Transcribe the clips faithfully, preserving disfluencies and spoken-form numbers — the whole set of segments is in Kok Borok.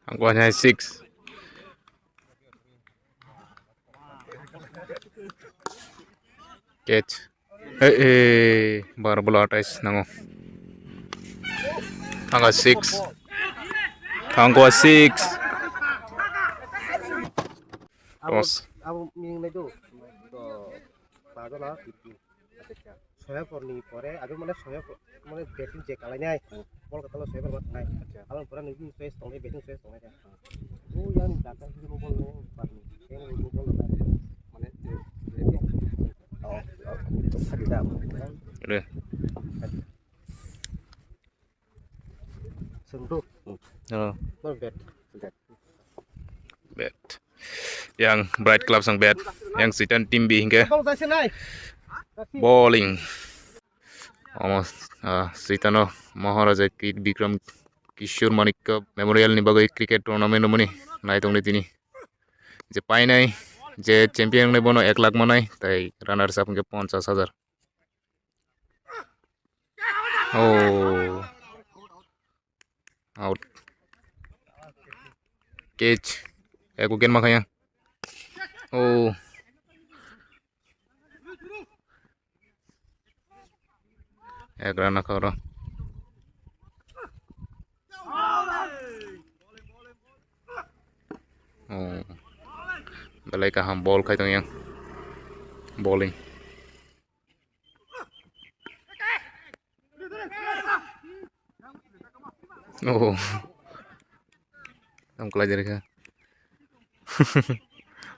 Ang kuanai six. Catch. Eh, eh, bar bola atais nango. Thangka six. Thangka six. Abo, Tos. Abo ming nai do. To, pago na, fifteen. Acha, acha. Soya por ni pore, abo mane soya por, mane batting je kalai nai. Hmm. Bol katalo soya por ma thangnai. Acha. Abo pore nini choice tongnai, batting choice tongnai. Hmm. O yang ni dakar ni bol nai, par ni. Yang ni bol nai. Mane, je, je. Oh, oh, oh, sakit dah. Re. Sengdu. Oh. Not bad. Bad. Yang Bright Club sang bad. Yang Sitan team B hingke. Ball jaise nai. Bowling. Omo, ah, Sitano Maharaja Kir Bikram Kishore Manikya Memorial ni bagwi cricket tournament mani nai tongni tini. Je painai, je champion ni bono ek lakh manai, tai runners up hingke ponchas hajar. Oh. Out. Catch. Eko gen makanya. Oh. Ek run khoro. Oh. Belai kaham ball khai tong yang. Bowling. Oh. Ang kelai jerika.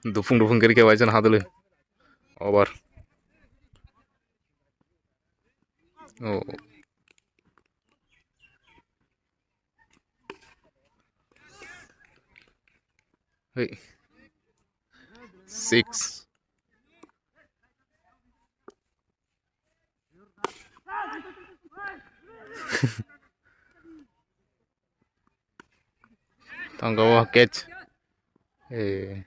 Dupung dupung kiri kawai jan hadulu. Over. Oh. Hey. Six. Tanggawa catch. Eh.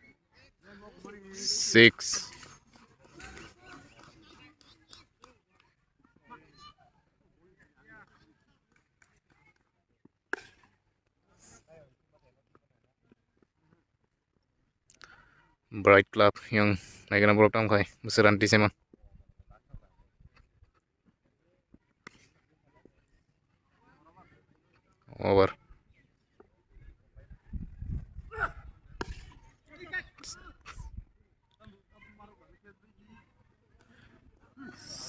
Six. Bright Club yang naikena borok tamo khai bwswk run tisima. Over.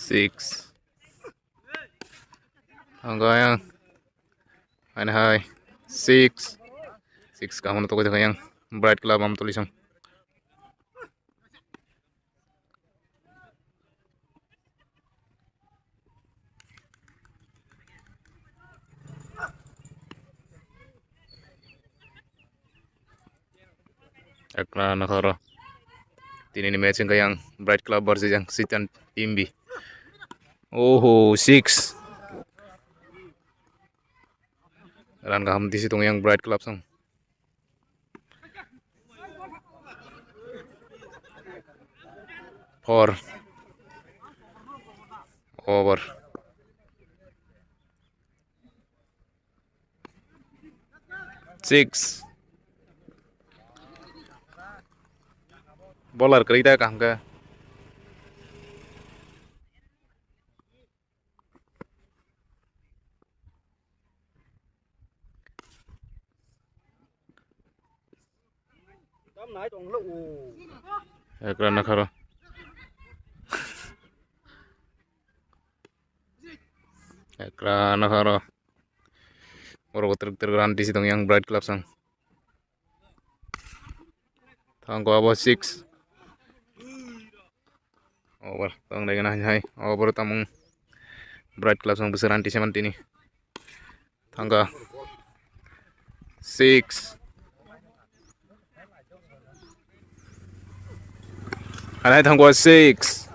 Six. Ang kaya. Ani hai. Six. Six kamu to kaya yang. Bright Club am tulisang. Ekra nakhoro. Tini ni match wngkha yang Bright Club versus yang Sitan team B. Oho, six. Run kaham tisi tong yang Bright Club song. Four. Over. Six. Bowler kwrwi ta kaham khe. Ekra nakharo. Ekra nakharo. Oro kotor kotor run tisi tong yang Bright Club sang. Tangko abo six. Over tong dai gana hai. Over tamung Bright Club sang bwswk run tisi man tini. Tangka. Six. Anai tangko six.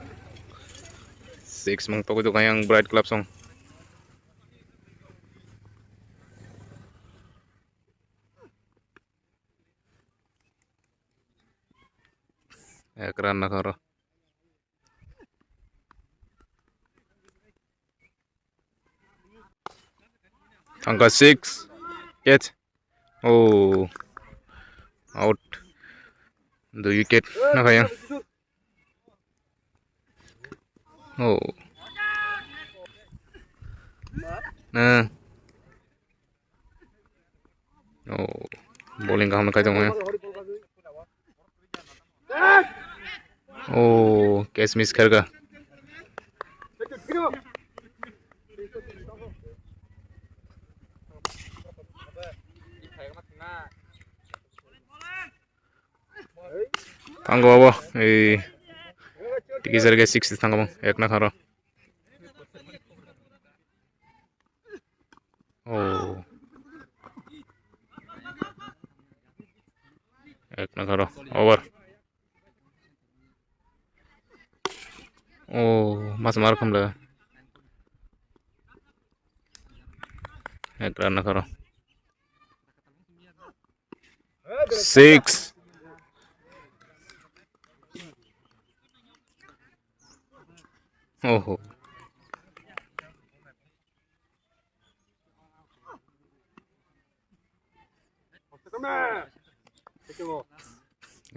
Six mang tokoi tokoi yang Bright Club song. Ekran nakhoro. Tangka six. Catch. Oh, out. Dui wicket na kaya. Oh. Nah. Oh, bowling kaham khai tongo. Oh, catch miss kharka. Thango abo, ei, tiki jarga six thango, ek na kharo. Oh. Ek na kharo, over. Oh, mas mar khamla. Ek run na kharo. Six. Oho.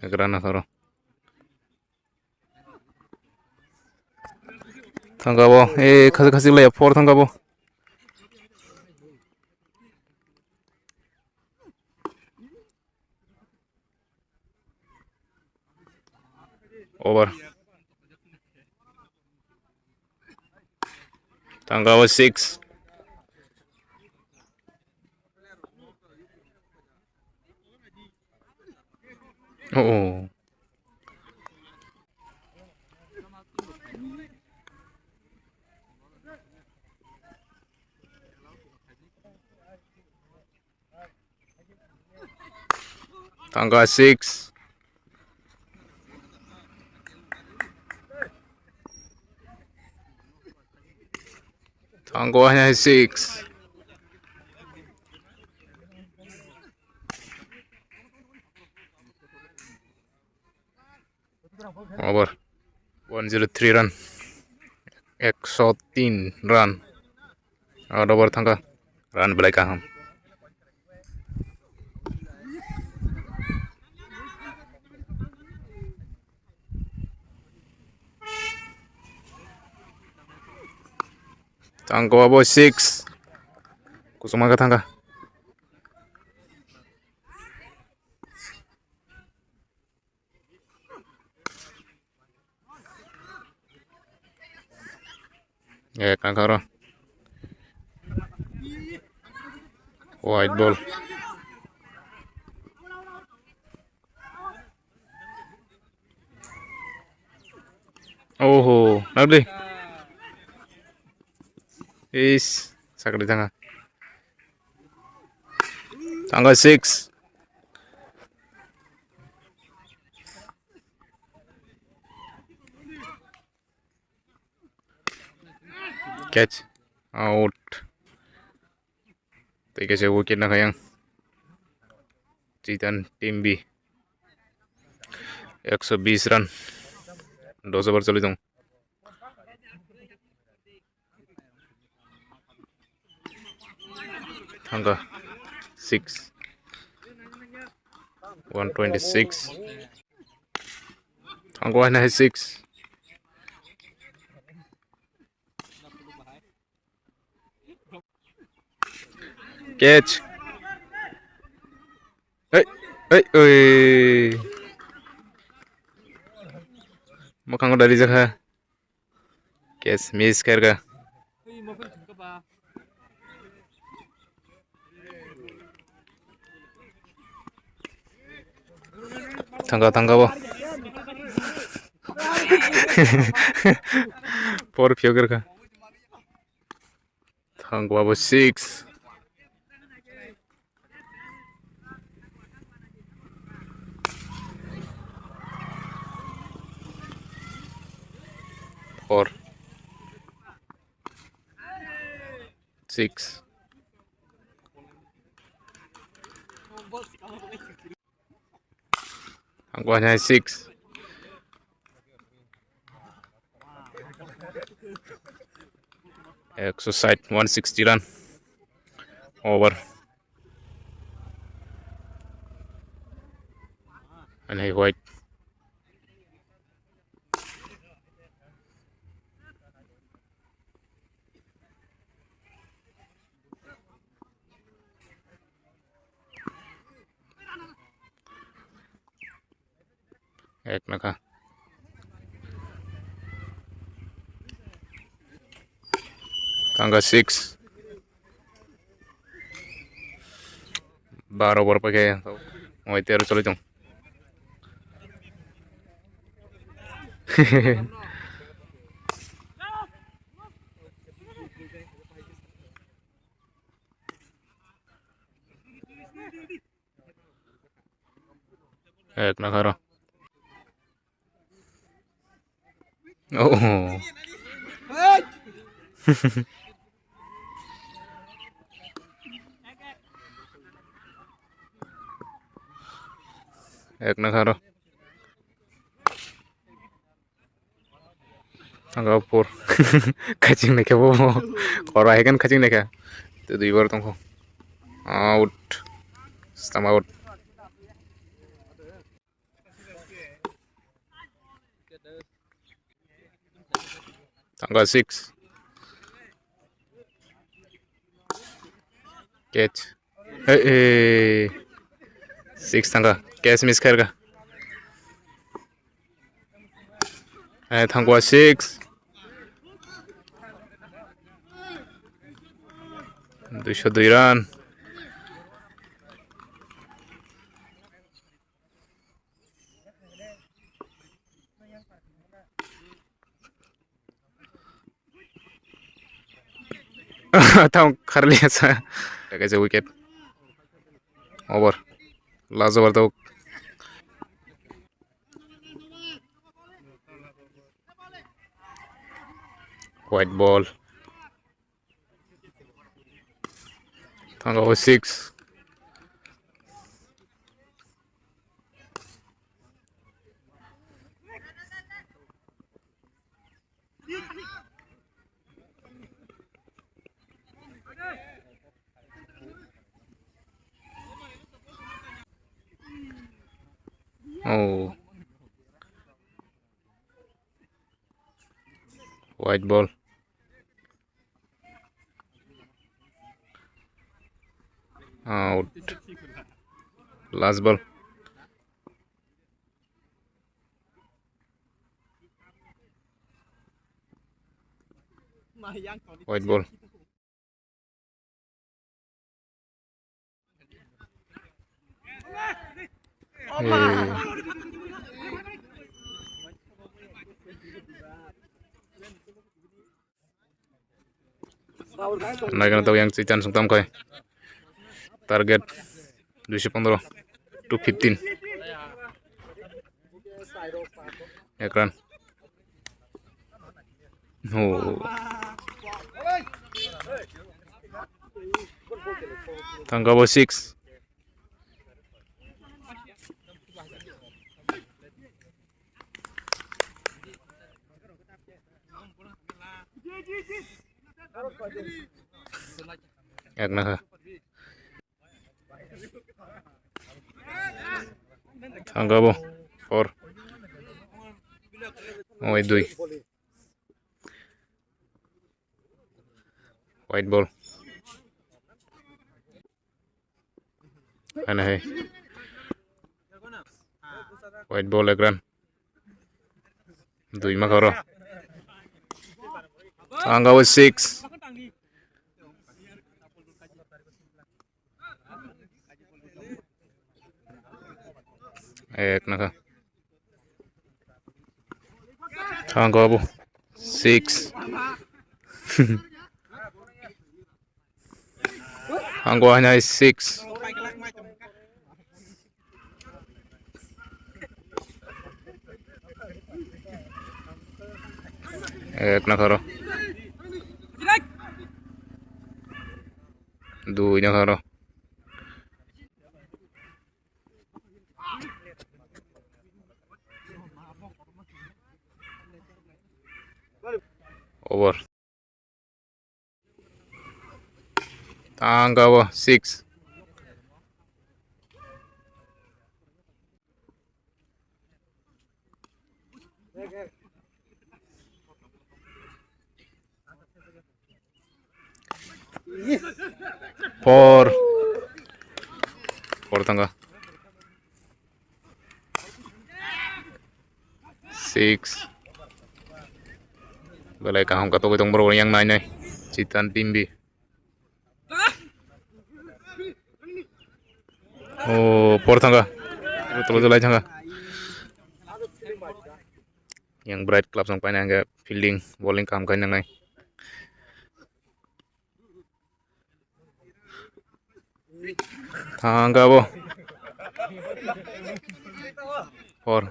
Ek run na kharo. Thangkabo, eh, khasi khasi laya four thangkabo. Over. Thangkabo six. Oh. Thangka six. Thangka six. Over. One zero three run. Ekso tin run. Out over thangka. Run belai kaham. Thangka abo six. Kusuma ka thangka. Eh, kankaro. White ball. Oho, nabdi. Is, sakri tanga. Tanga six. Catch out. Tei kaisa wicket nakhayang. Chitan team B. Ekso bis run. Dos over choli tong. Thangka six. One twenty six. Thangka hai six. Catch. Hey, hey, oi. Mwkhango dari jakha. Catch miss khairga. Thangka, thangka bo. Por phiyok rwkha. Thangkwa bo six. Four. Six. Ang kuha niya six. Ekso sait, one sixty run. Over. Ani hai white. Ek nokha. Tangka six. Bar over paikhe, oi tero choli tong. Ek nokha ro. Oh. Ek nokha ro. Ang por. Kaching naikhe bo. Kora hai kan kaching naikhe. Te dui bar tongkho. Out. Stam out. Tangka six. Catch. Hey, hey. Six tangka. Catch miss khairka. Eh, thangkwa six. Duiso dui run. Tang kharli asa. Kaisa wicket. Over. Last over to. White ball. Tangka o six. Oh. White ball. Out. Last ball. White ball. Naikhe tau yang chitan sungtam kai. Target duiso pondro, two fifteen. Ekran. Oh. Tangka bo six. Ek nokha. Tangka bo four. Oi dui. White ball. Ano hai. White ball ekran. Dui ma khoro. Tangka bo six. Ek nokha. Tangka bo six. Ang ko hanya six. Ek nokha ro. Dui nokha ro. Over. Tangka bo six. Four. Four tangka. Six. Belai kaham ka togwi tong borok yang nai nai. Chitan team B. Oh, por thangka. Tolo tolo thangka. Yang Bright Club song paina hingke fielding, bowling kaham khaina nangnai. Thangka bo. Por.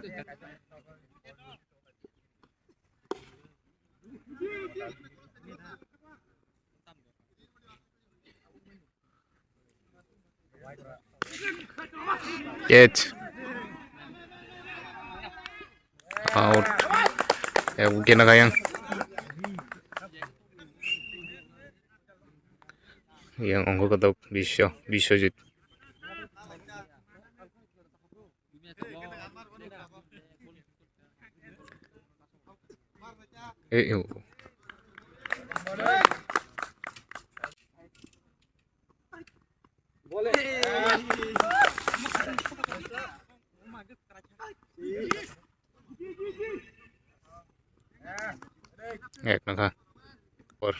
Catch. Out. Ya, wicket na kayang. Yang ongko kotok Biswa, Biswajit. Eh, eh, oh. Ek nokha. Por.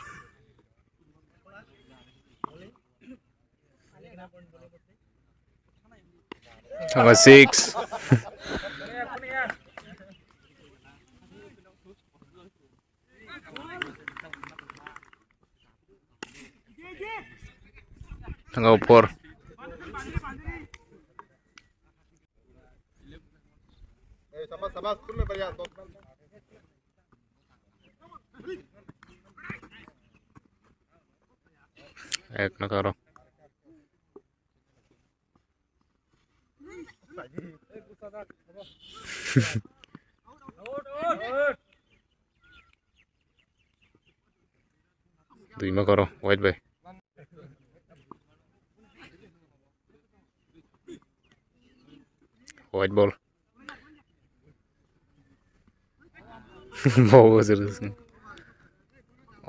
Number six. Tanggal four. Ek na karo. Duima koro, wide bai. White ball. Ball.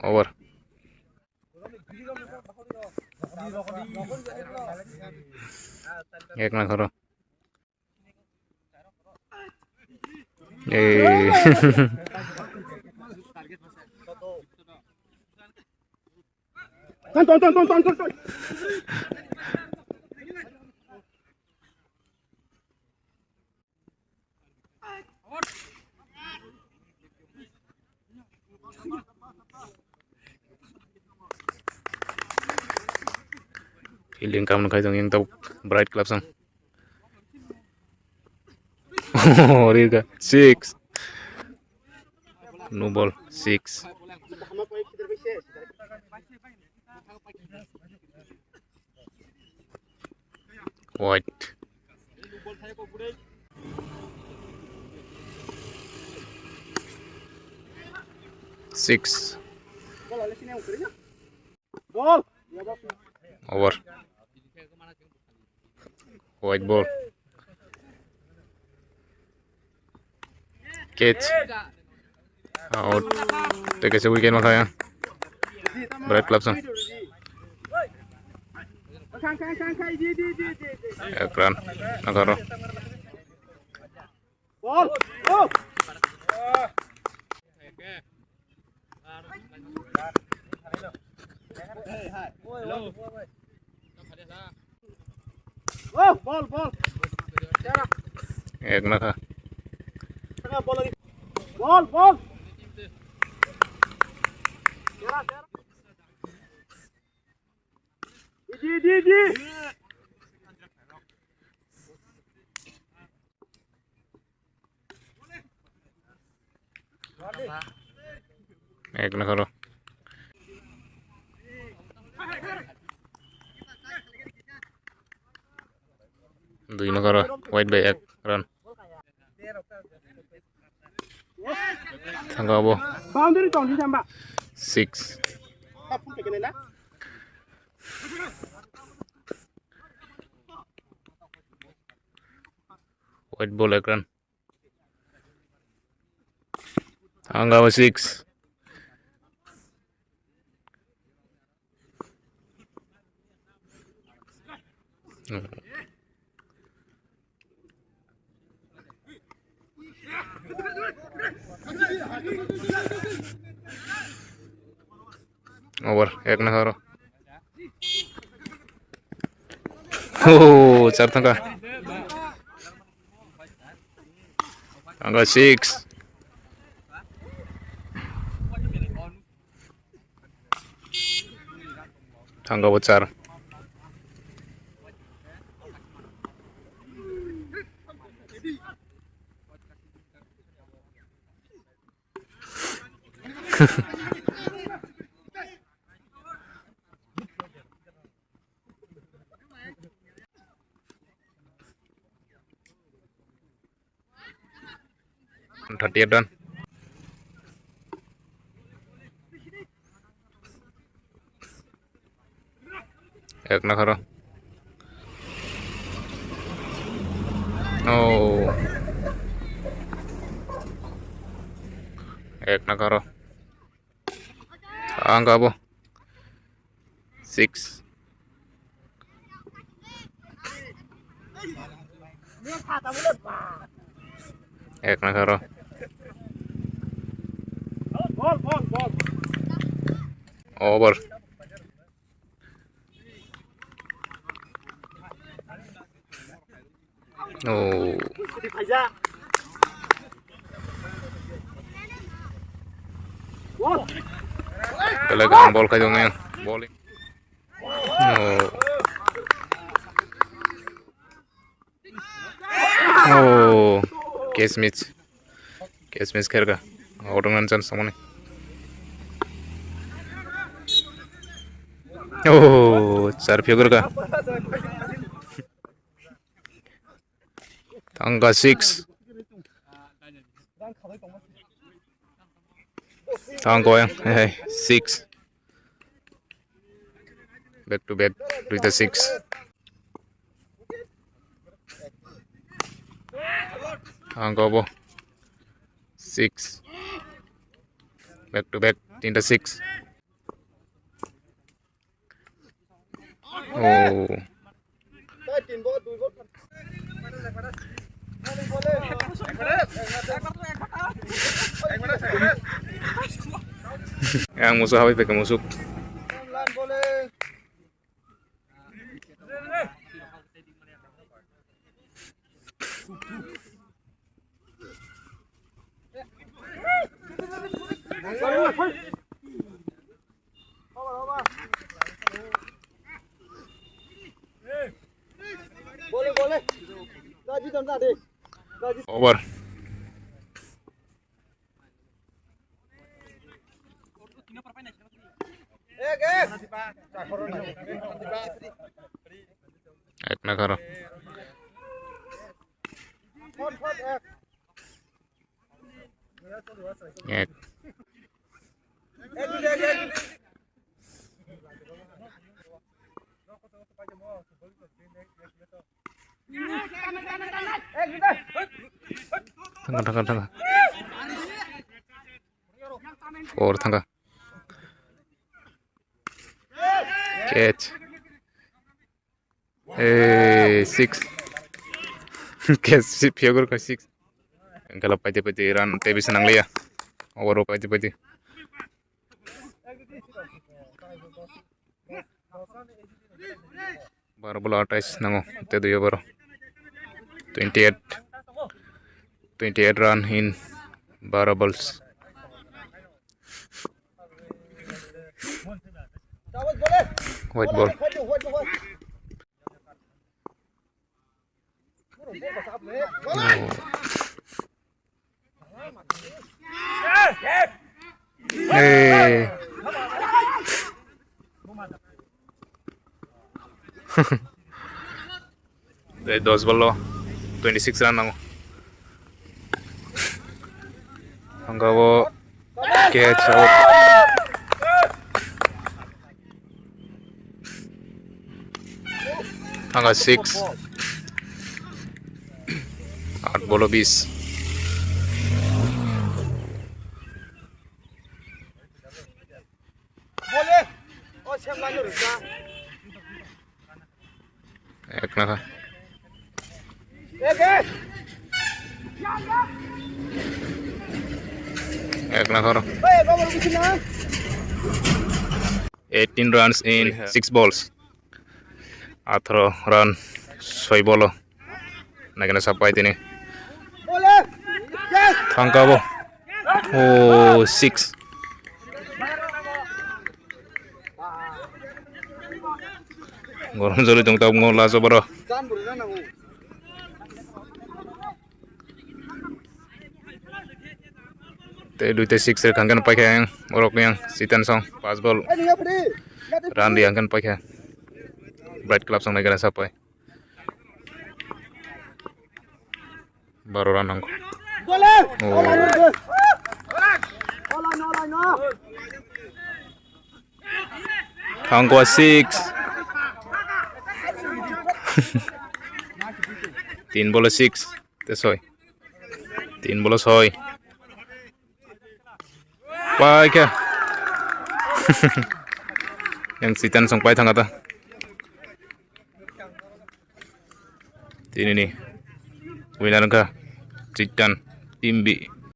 Over. Ek na koro. Eh. Ton, ton, ton. Fielding kam nokha jong yang tabuk Bright Club sang. Rika six. No ball, six. White. Six. Over. White ball. Catch. Out. Tei kaisa wicket ma kha ya. Bright Club sang. Ek run. Nakaro. Ball. Go. Oh, ball, ball. Ek nakha. Ball, ball. Iji, iji, iji. Ek na karo. Dui na karo. White bai ek run. Thangka bo. Boundary tong di thamba. Six. White ball ek run. Ang abo six. Over, ek na horo. Oh, char thangka. Thangka six. Thangka bo char. Thirty eight run. Ek na kharo. Oh. Ek na kharo. Ang abo. Six. Ek na kharo. Over. Oh. Belai kaham bol khai tongo. Bowling. Oh. Oh. Catch miss. Catch miss kherka. Out nan chance samani. Oh, char phiyok rwkha. Thangka six. Thangka yang, eh, six. Back to back, duita six. Thangka bo six. Back to back, tinta six. Oh. Ang musuh habis pakai musuh. Over. Ek na kharo. Ek. Thangka, thangka, thangka. Four thangka. Catch. Eh, six. Catch si phiyok rwkha six. Engkhala paite paite run tei bisa nangliya. Over o paite paite. Baro bolo atais nango, te duyo baro. Twenty eight, twenty eight run in baro balls. White ball. Eh. Tei dos ball o twenty six run nango. Hwnkhabo catch out. Thangka six. Aat bolo bis. Ek lakha. Ek lakha oro. Eighteen runs in six balls. Atharo run soi bolo. Naikhe na sapai tini. Thangka bo. Oh, six. Gorom joli tong tabungo laso boro. Tei duita six rwkha hwnkhe paikha ang, borok ni ang Chitan song, pass ball run rwya hwnkhe paikha. Bright Club song naikhe na sapai. Baro run nang. Oh. Thangkwa six. Tin bolo six. Te soi. Tin bolo soi. Paikha. Yang Chitan song pai thangkha ta. Tini ni winner wngkha Chitan team B.